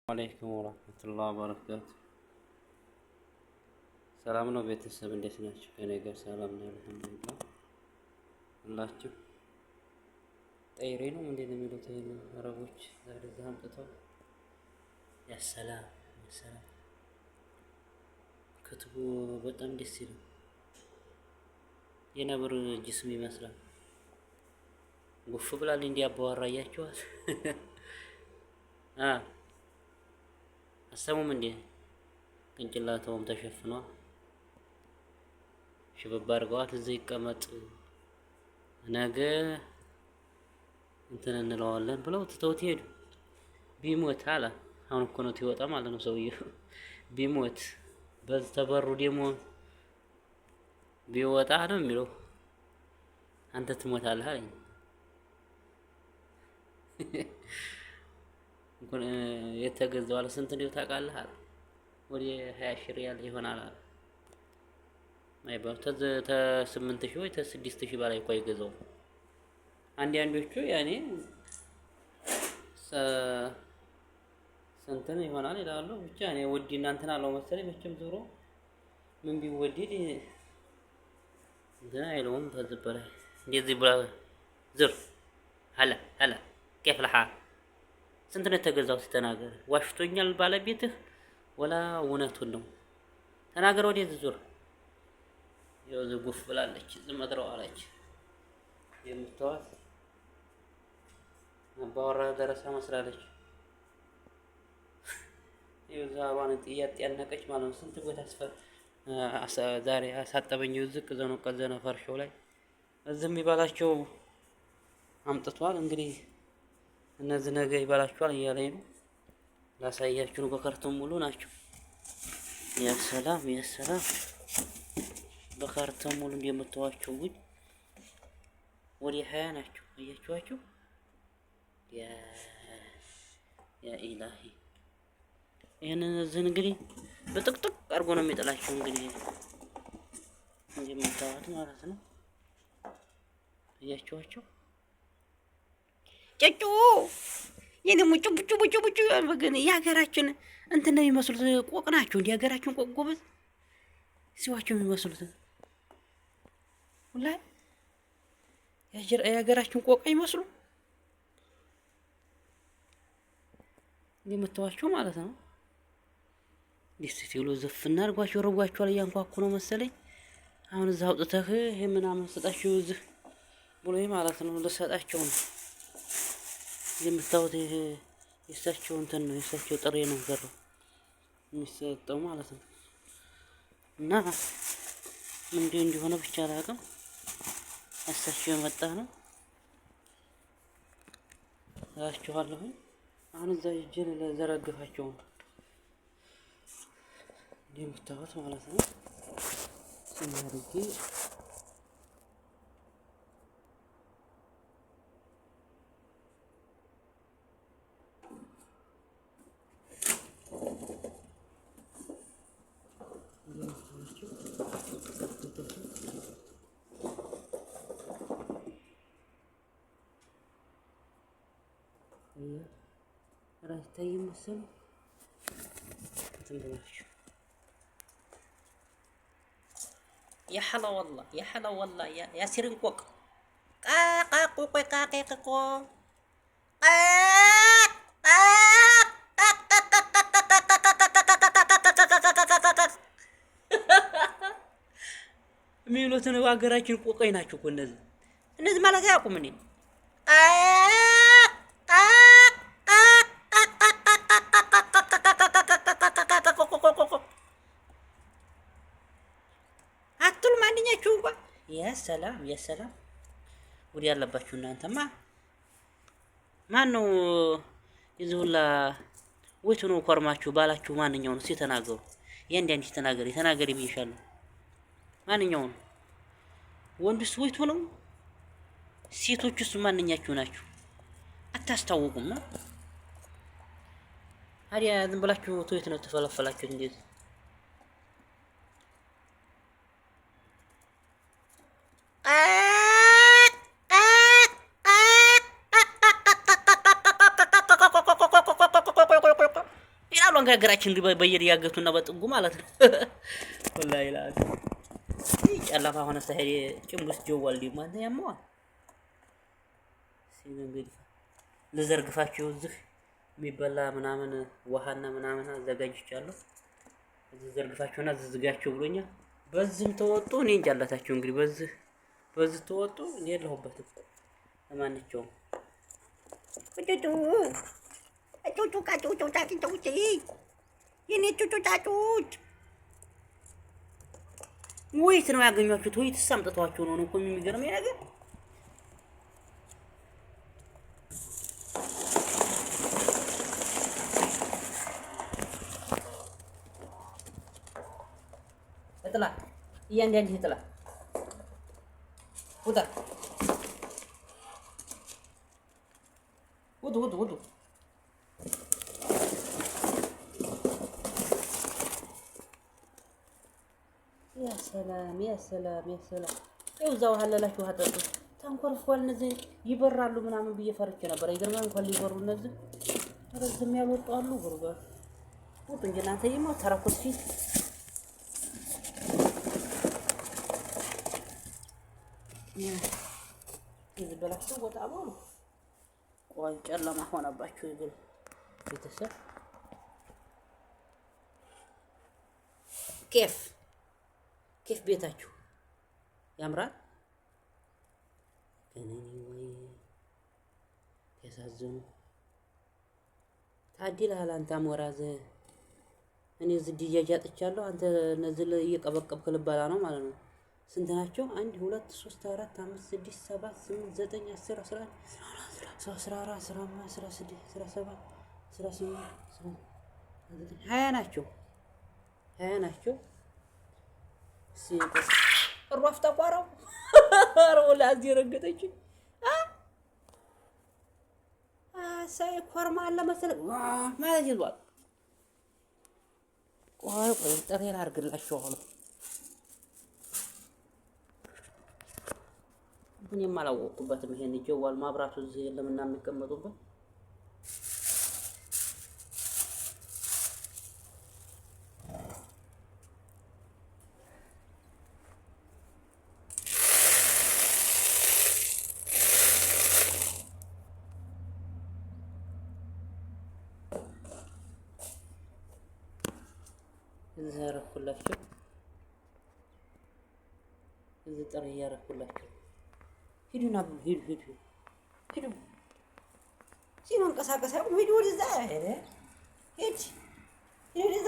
አለይኩም ወራህመቱላህ ወበረካቱ። ሰላም ነው ቤተሰብ፣ እንዴት ናቸው? ከኔ ጋር ሰላም ነው አልሐምዱሊላህ። ሁላችሁ ጠይሬ ነው እንዴ ነው የሚሉት ይሄን አረቦች ዛሬ እዛ አምጥተው። ያሰላም ያሰላም፣ ክትቡ በጣም ደስ ይላል። የነብር ጅስም ይመስላል። ጉፍ ብላል እንዲህ አባወራ እያቸዋል። አሰሙም እንዴ? ቅንጭላተውም ተሸፍኗል። ሽብብ አድርገዋት እዚህ ይቀመጥ ነገ እንትን እንለዋለን ብለው ትተውት ሄዱ። ቢሞት አለ አሁን እኮ ነው ትወጣ ማለት ነው ሰውየው። ቢሞት በተበሩ ደግሞ ቢወጣ ነው የሚለው። አንተ ትሞታለህ አለኝ። የተገዛው አለ ስንት እንዲሁ ታውቃለህ አለ ወደ 20,000 ሪያል ይሆናል አለ። አይባል ተ8,000 ወይ ተ6,000 በላይ እኮ አይገዛውም። አንዳንዶቹ ያኔ ስንትን ይሆናል ይላሉ። ብቻ እኔ ውድ እናንተን አለው መሰለኝ። መቼም ዞሮ ምን ቢወደድ እንትን አይለውም። ተዝ በላይ እንደዚህ ብላ ዝር ሀላ ሀላ ኬፍ ለሓል ስንት ነው የተገዛው? ሲተናገር ዋሽቶኛል ባለቤትህ ወላ እውነቱን ነው? ተናገር። ወዴት ዙር ይኸው ዝጉፍ ብላለች። ዝም አለች። የምታዋት አባወራ ደረሳ መስላለች። ይኸው ዛሯን ጥያት ያነቀች ማለት ነው። ስንት ቦታ ዛሬ አሳጠበኝ። ዝቅ ዘኖ ቀዘነ ፈርሾው ላይ እዚህ የሚባላቸው አምጥቷል። እንግዲህ እነዚህ ነገ ይበላችኋል እያለኝ ነው። ላሳያችሁ ነው። በካርቶን ሙሉ ናቸው። ያ ሰላም ያ ሰላም፣ በካርቶን ሙሉ እንደምታዋቸው ጉድ ወደ 20 ናቸው። አያችኋቸው? ያ ኢላሂ ይህንን እዚህን እንግዲህ በጥቅጥቅ አድርጎ ነው የሚጥላቸው። እንግዲህ እንደምታዋት ማለት ነው። አያችኋቸው? ጨጩ የኔ ሙጩ ቡጩ ቡጩ ቡጩ ግን የሀገራችን እንትን ነው የሚመስሉት። ቆቅ ናቸው እንዲ የሀገራችን ቆቅ ጎበዝ ሲዋቸው የሚመስሉት ሁላ የሀገራችን ቆቅ አይመስሉ የምታዋቸው ማለት ነው። ደስ ሲሉ ዘፍና አድርጓቸው ረጓቸዋል። እያንኳኩ ነው መሰለኝ። አሁን እዛ አውጥተህ ይሄ ምናምን ስጣቸው እዚህ ብሎ ማለት ነው። ልሰጣቸው ነው የምታዩት። ይሄ የእሳቸው እንትን ነው፣ የእሳቸው ጥሬ ነገር ነው የሚሰጠው ማለት ነው። እና እንዲህ እንዲሆነ ብቻ አላውቅም። እሳቸው የመጣ ነው እላችኋለሁኝ። አሁን እዛ እጄን ለዘረግፋቸው ነው እንደምታዩት ማለት ነው። ስናርጌ አይታይም መሰለኝ እንትን ብላችሁ يا حلا والله يا حلا والله يا سيرنقوق قاق قاق قاق قاق قاق የሚሉትን ሀገራችን ቆቀኝ ናቸው እኮ እነዚህ እነዚህ ማለት አያውቁም። እኔ አትሉ ማንኛችሁ እንኳ የሰላም የሰላም ጉድ ያለባችሁ እናንተማ። ማን ነው የዚህ ሁላ ወይቱ ነው ኮርማችሁ ባላችሁ? ማንኛው ነው? እስኪ ተናገሩ። እያንዳንድሽ ተናገሪ ተናገሪ ብዬሻለሁ። ማንኛው ነው? ወንዱስ ወይቱ ነው? ሴቶቹስ ማንኛችሁ ናችሁ? አታስታውቁም ነው ታዲያ? ዝም ብላችሁ ትዌት ነው ተፈለፈላችሁት? እንዴት እንግዲህ ሀገራችን በየያገቱና በጥጉ ማለት ነው። ወላሂ ላዚ ጨለማ ሆነ ሳይሄድ ጭንቡስ ጀዋል ደግሞ አንተ ያመዋል። እንግዲህ ልዘርግፋቸው እዚህ የሚበላ ምናምን ውሃና ምናምን አዘጋጅቻለሁ። እዚህ ዘርግፋቸውና ዝዝጋቸው ብሎኛል። በዚህም ተወጡ እኔ እንጃላታቸው እንግዲህ በዚህ ተወጡ እኔ የለሁበትም። ለማንኛውም ጩጩ ጩጩ ቃጩጩ ጫጭ የኔ ጩጩ ጫጩጭ ወይት ነው ያገኟችሁት? ወይትስ አምጥተዋቸው ነው እኮ የሚገርመኝ ነገር። እጥላ እያንዳንድ እጥላ ውጣ ውጡ ውጡ ውጡ። ያ ሰላም ያ ሰላም ያ ሰላም። ይኸው እዛ ውሃ አለላችሁ፣ ውሃ ጠጡ። ተንኮርፏል። እነዚህ ይበራሉ ምናምን ብዬ ፈርቼ ነበር። ይገርማል እንኳን ሊበሩ እነዚህ ረዝም ያልወጡ አሉ። ጉርጓድ ውጡ እንጂ እናንተ ይማ ተረኩስ ፊት እዚህ በላችሁ ወጣ በሉ። ቆይ ጨለማ ሆነባችሁ። ይግል ቤተሰብ ኬፍ ኬፍ ቤታችሁ ያምራል። ግን ወይ ያሳዝኑ። ታድለሃል አንተ አሞራዝ። እኔ እዚህ دجاج አጥቻለሁ። አንተ እነዚህ እየቀበቀብክ ልበላ ነው ማለት ነው። ስንት ናቸው? 1 2 3 4 5 6 7 8 9 10 11 14 15 16 17 18 20 ናቸው። 20 ናቸው። ሯፍ ተቋራው ኧረ ወላሂ ረገጠች። አሳይ ኮርማ አለ መሰለኝ ማለት ይዟል። ቆይ ቆይ ጥሬ ላድርግላቸው አሁን እኔም አላወቅኩበትም። ይሄን ጀዋል ማብራቱ እዚህ የለምና የሚቀመጡበት እዚህ ያረኩላቸው፣ እዚህ ጥሬ እያረኩላቸው። ሂዱና ብሉ። ሂዱ ሂዱ ሂዱ። ሲመንቀሳቀስ አቁም። ሂዱ ወደዛ። ሄደ ሂድ ሂድ ወደዛ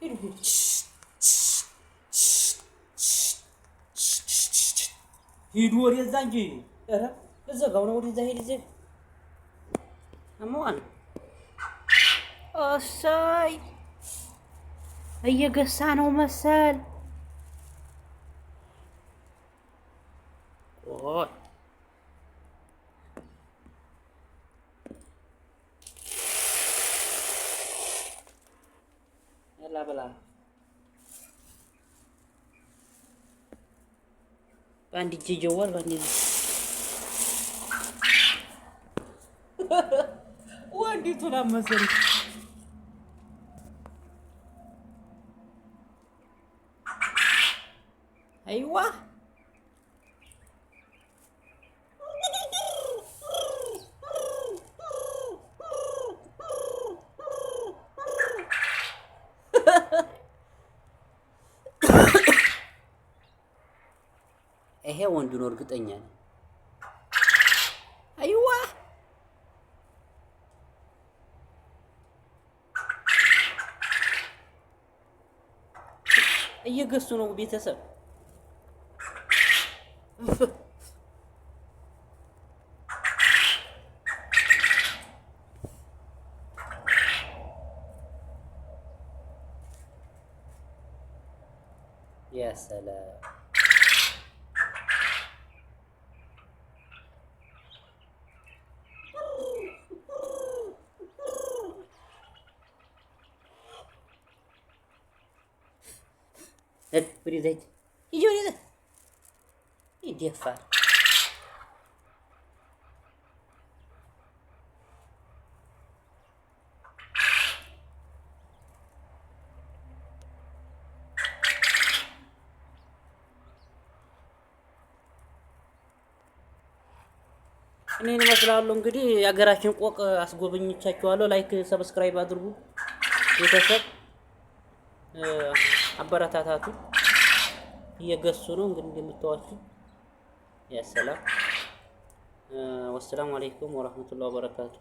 ሂዱ ሂዱ ሂዱ ወደዛ እንጂ። ኧረ ልዘጋው ነው። ወደዛ ሂድ። እዚህ አመዋን እሰይ እየገሳ ነው መሰል። ቆይ ያላ በላ በአንድ እጅ ጀዋል በአንድ እጅ ወንዲቱን አመሰለኝ። አይዋ ይሄ ወንዱ ነው፣ እርግጠኛ ነኝ። አይዋ እየገሱ ነው ቤተሰብ። ያ ሰላም ወደዛ ሂድ፣ ሂጂ ወደዛ። ይደፋል። እኔን ይመስላሉ። እንግዲህ የሀገራችን ቆቅ አስጎበኝቻችኋለሁ። Like subscribe አድርጉ ቤተሰብ አበረታታቱ። እየገሱ ነው እንግዲህ እንደምታዋችሁ። ያ ሰላም። ወሰላሙ አለይኩም ወራህመቱላሂ ወበረካቱ።